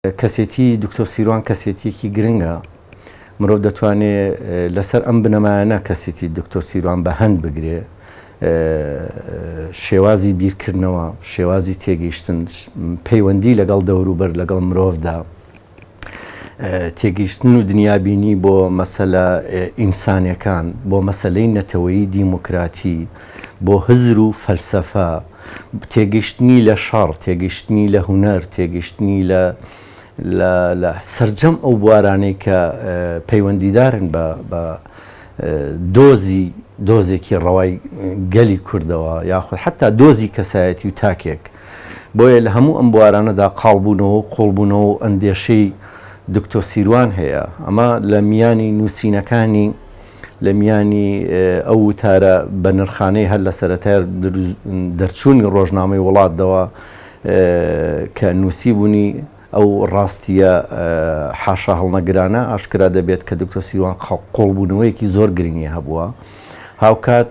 کەسێتی دکتۆر سیروان کەسێتیەکی گرنگە، مرۆڤ دەتوانێ لەسەر ئەم بنەمایانە کەسێتی دکتۆر سیروان بە هەند بگرێ، شێوازی بیرکردنەوە، شێوازی تێگەیشتن، پەیوەندی لەگەڵ دەوروبەر، لەگەڵ مرۆڤدا، تێگەیشتن و دنیابینی بۆ مەسەلە ئینسانیەکان، بۆ مەسەلەی نەتەوەیی دیموکراتی، بۆ هزر و فەلسەفە، تێگەیشتنی لە شەڕ، تێگەیشتنی لە هونەر، تێگەیشتنی لە لە لە سەرجەم ئەو بوارانەی کە پەیوەندیدارن بە بە دۆزی دۆزێکی ڕەوای گەلی کوردەوە یاخود حەتا دۆزی کەسایەتی و تاکێک. بۆیە لە هەموو ئەم بوارانەدا قاڵبوونەوە و قووڵبوونەوە و ئەندێشەی دکتۆر سیروان هەیە. ئەمە لە میانی نووسینەکانی، لە میانی ئەو وتارە بەنرخانەی هەر لە سەرەتای دەرچوونی ڕۆژنامەی وڵاتدەوە کە نووسیبوونی، ئەو ڕاستییە حاشاهەڵنەگرانە ئاشکرا دەبێت کە دکتۆر سیروان قووڵبوونەوەیەکی زۆر گرنگی هەبووە. هاوکات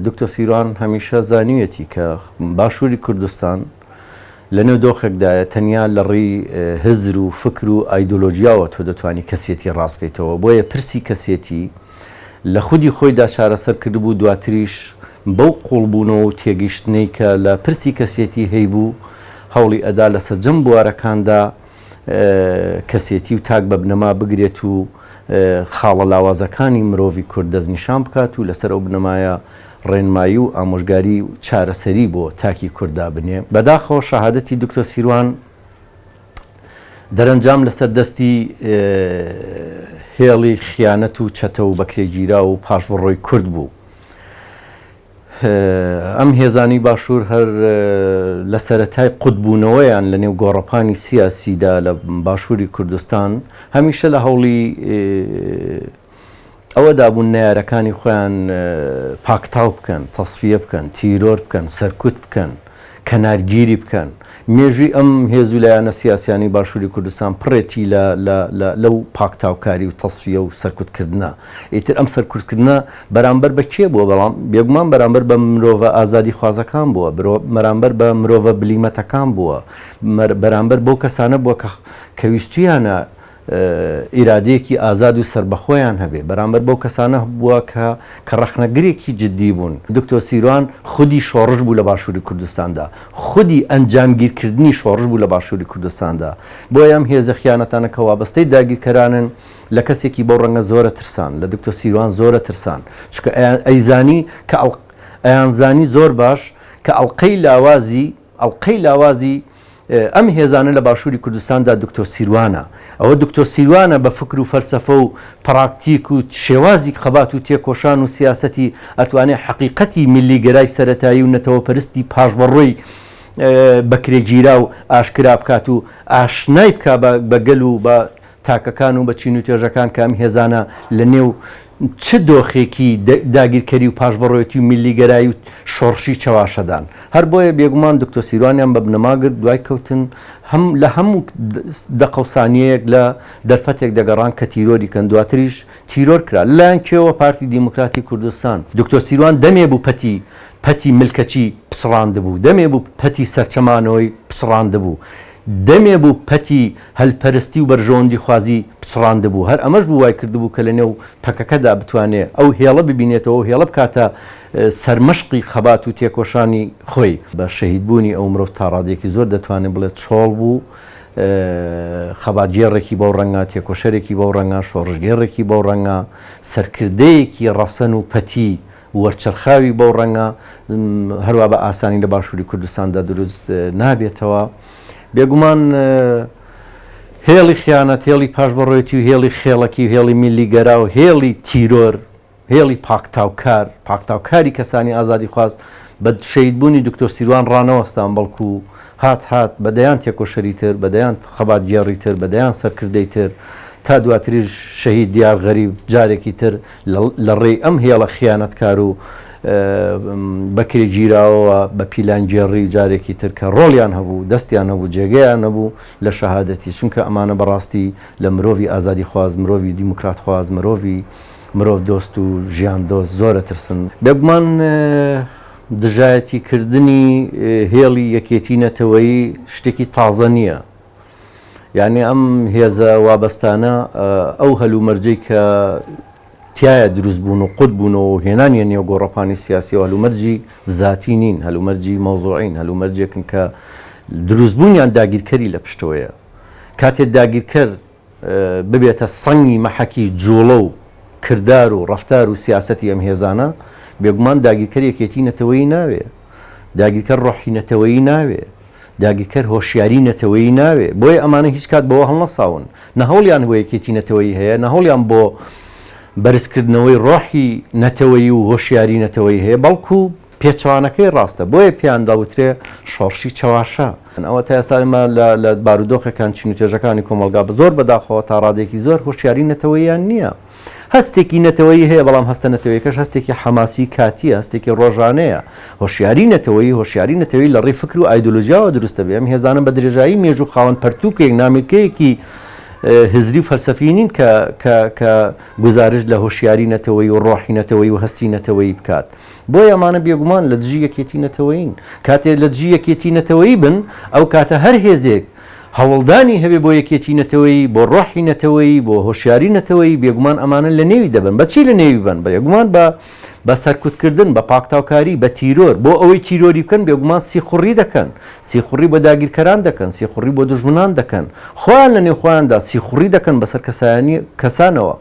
دکتۆر سیروان هەمیشە زانیویەتی کە باشووری کوردستان لەنێو دۆخێکدایە تەنیا لە ڕێی هزر و فکر و ئایدۆلۆژیاوە تۆ دەتوانی کەسێتی ڕاست بکەیتەوە، بۆیە پرسی کەسێتی لە خودی خۆیدا چارەسەر کردبوو، دواتریش بەو قووڵبوونەوە و تێگەیشتنەی کە لە پرسی کەسێتی هەیبوو هەوڵی ئەدا لە سەرجەم بوارەکاندا کەسێتی و تاک بە بنەما بگرێت و خاڵە لاوازەکانی مرۆڤی کورد دەستنیشان بکات و لەسەر ئەو بنەمایە ڕێنمایی و ئامۆژگاری و چارەسەری بۆ تاکی کورد دابنێ. بەداخەوە شەهادەتی دکتۆر سیروان دەرەنجام لەسەر دەستی هێڵی خیانەت و چەتە و بەکرێگیراو و پاشڤەڕۆی کورد بوو. ئەم هێزانەی باشوور هەر لە سەرەتای قوتبوونەوەیان لە نێو گۆڕەپانی سیاسیدا لە باشووری کوردستان هەمیشە لە هەوڵی ئەوەدا بوون نەیارەکانی خۆیان پاکتاو بکەن، تەسفیە بکەن، تیرۆر بکەن، سەرکوت بکەن، کەنارگیری بکەن. مێژووی ئەم هێز و لایەنە سیاسیانەی باشووری کوردستان پڕێتی لە لە لە لەو پاکتاوکاری و تەسفیە و سەرکوتکردنە. ئیتر ئەم سەرکوتکردنە بەرامبەر بە کێ بووە؟ بەڵام بێگومان بەرامبەر بە مرۆڤە ئازادیخوازەکان بووە، بەرامبەر بە مرۆڤە بلیمەتەکان بووە، بەرامبەر بەو کەسانە بووە کە کە ویستوویانە ئیرادەیەکی ئازاد و سەربەخۆیان هەبێ، بەرامبەر بەو کەسانە بووە کە کە ڕەخنەگرێکی جددی بوون. دکتۆر سیروان خودی شۆڕش بوو لە باشووری کوردستاندا، خودی ئەنجامگیرکردنی شۆڕش بوو لە باشووری کوردستاندا. بۆیە ئەم هێزە خیانەتانە کە وابەستەی داگیرکەرانن لە کەسێکی بەو ڕەنگە زۆرە ترسان، لە دکتۆر سیروان زۆرە ترسان، چونکە ئەیزانی کە ئەیانزانی زۆر باش کە ئەڵقەی لاوازی ئەڵقەی لاوازی ئەم هێزانە لە باشووری کوردستاندا دکتۆر سیروانە. ئەوە دکتۆر سیروانە بە فکر و فەلسەفە و پراکتیک و شێوازی خەبات و تێکۆشان و سیاسەتی ئەتوانێ حەقیقەتی میللیگەرای سەرەتایی و نەتەوەپەرستی پاشڤەڕۆی بەکرێگیراو ئاشکرا بکات و ئاشنای بکا بە گەل و بە تاکەکان و بە چین و توێژەکان کە ئەم هێزانە لە نێو چ دۆخێکی داگیرکەری و پاشڤەڕۆیەتی و میللیگەرایی و شۆڕشی چەواشەدان. هەر بۆیە بێگومان دکتۆر سیروانیان بە بنەما گرت، دوای کەوتن هەم لە هەموو دەقە و سانیەیەک لە دەرفەتێک دەگەڕان کە تیرۆری کەن، دواتریش تیرۆر کرا. لە لایەن کێوە؟ پارتی دیموکراتی کوردستان. دکتۆر سیروان دەمێ بوو پەتی پەتی ملکەچی پچڕاندبوو، دەمێ بوو پەتی سەرچەمانەوەی پچڕاندبوو، دەمێ بوو پەتی هەلپەرستی و بەرژەوەندیخوازی پچڕاندبوو، هەر ئەمەش بوو وایکردبوو کە لەنێو پەکەکەدا بتوانێ ئەو هێڵە ببینێتەوە و هێڵە بکاتە سەرمەشقی خەبات و تێکۆشانی خۆی. بە شەهیدبوونی ئەو مرۆڤ تاڕادەیەکی زۆر دەتوانێ بڵێ چۆڵ بوو، خەباتگێڕێکی بەو ڕەنگە، تێکۆشەرێکی بەو ڕەنگە، شۆڕشگێڕێکی بەو ڕەنگە، سەرکردەیەکی ڕەسەن و پەتی وەرچەرخاوی بەو ڕەنگە هەروا بە ئاسانی لە باشووری کوردستاندا دروست نابێتەوە. بێگومان هێڵی خیانەت، هێڵی پاشڤەڕۆیەتی و هێڵی خێڵەکی و هێڵی میللیگەرا و هێڵی تیرۆر، هێڵی پاکتاوکار، پاکتاوکاری کەسانی ئازادیخواز بە شەهیدبوونی دکتۆر سیروان ڕانەوەستان، بەڵکو هات هات بە دەیان تێکۆشەری تر، بە دەیان خەباتگێڕی تر، بە دەیان سەرکردەی تر، تا دواتریش شەهید دیار غەریب جارێکی تر لە ڕێی ئەم هێڵە خیانەتکار و بەکرێگیراوەوە بە پیلانگێڕی جارێکی تر کە ڕۆڵیان هەبوو، دەستیان هەبوو، جێگەیان هەبوو لە شەهادەتی، چونکە ئەمانە بەڕاستی لە مرۆڤی ئازادیخواز، مرۆڤی دیموکراتخواز، مرۆڤی مرۆڤ دۆست و ژیان دۆست زۆر ئەترسن. بێگومان دژایەتی کردنی هێڵی یەکێتی نەتەوەیی شتێکی تازە نییە. یانی ئەم هێزە وابەستانە ئەو هەلومەرجەی کە تیایا دروست بوون و قوت بوونەوە و هێنانیە نێو گۆڕەپانی سیاسیەوە هەلومەرجی زاتی نین، هەلومەرجی مەوزوعین، هەلومەرجێکن کە دروستبوونیان داگیرکەری لە پشتەوەیە. کاتێ داگیرکەر ببێتە سەنگی مەحەکی جوڵە و کردار و ڕەفتار و سیاسەتی ئەم هێزانە، بێگومان داگیرکەر یەکێتی نەتەوەیی ناوێ، داگیرکەر ڕۆحی نەتەوەیی ناوێ، داگیرکەر هۆشیاری نەتەوەیی ناوێ، بۆیە ئەمانە هیچ کات بەوە هەڵنەساون، نە هەوڵیان بۆ یەکێتی نەتەوەیی هەیە، نە هەوڵیان بۆ بەرزکردنەوەی ڕۆحی نەتەوەیی و هۆشیاری نەتەوەیی هەیە، بەڵکو پێچەوانەکەی ڕاستە، بۆیە پێیان دەوترێ شۆڕشی چەواشە. ئەوە تا ئێستا ئێمە لە بارودۆخێکان چین و توێژەکانی کۆمەڵگا زۆر بەداخەوە تا ڕادەیەکی زۆر هۆشیاری نەتەوەییان نییە. هەستێکی نەتەوەیی هەیە، بەڵام هەستە نەتەوەیەکەش هەستێکی حەماسی کاتییە، هەستێکی ڕۆژانەیە. هۆشیاری نەتەوەیی، هۆشیاری نەتەوەیی لە ڕێی فکر و ئایدۆلۆژیاوە دروست دەبێ. ئەم هێزانە بە درێژایی مێژوو خاوەن پەرتووکێک، نامیلکەیەکی هزری و فەلسەفی نین کە کە کە گوزارشت لە هۆشیاری نەتەوەیی و ڕۆحی نەتەوەیی و هەستی نەتەوەیی بکات. بۆیە ئەمانە بێگومان لە دژی یەکێتی نەتەوەیین. کاتێ لە دژی یەکێتی نەتەوەیی بن، ئەو کاتە هەر هێزێک هەوڵدانی هەبێ بۆ یەکێتی نەتەوەیی، بۆ ڕۆحی نەتەوەیی، بۆ هۆشیاری نەتەوەیی، بێگومان ئەمانە لە نێوی دەبەن. بە چی لە نێوی بەن؟ بێگومان بە بە سەرکوتکردن، بە پاکتاوکاری، بە تیرۆر. بۆ ئەوەی تیرۆری بکەن، بێگومان سیخوڕی دەکەن. سیخوڕی بۆ داگیرکەران دەکەن، سیخوڕی بۆ دوژمنان دەکەن. خۆیان لە نێو خۆیاندا سیخوڕی دەکەن بەسەر کەسایانی کەسانەوە.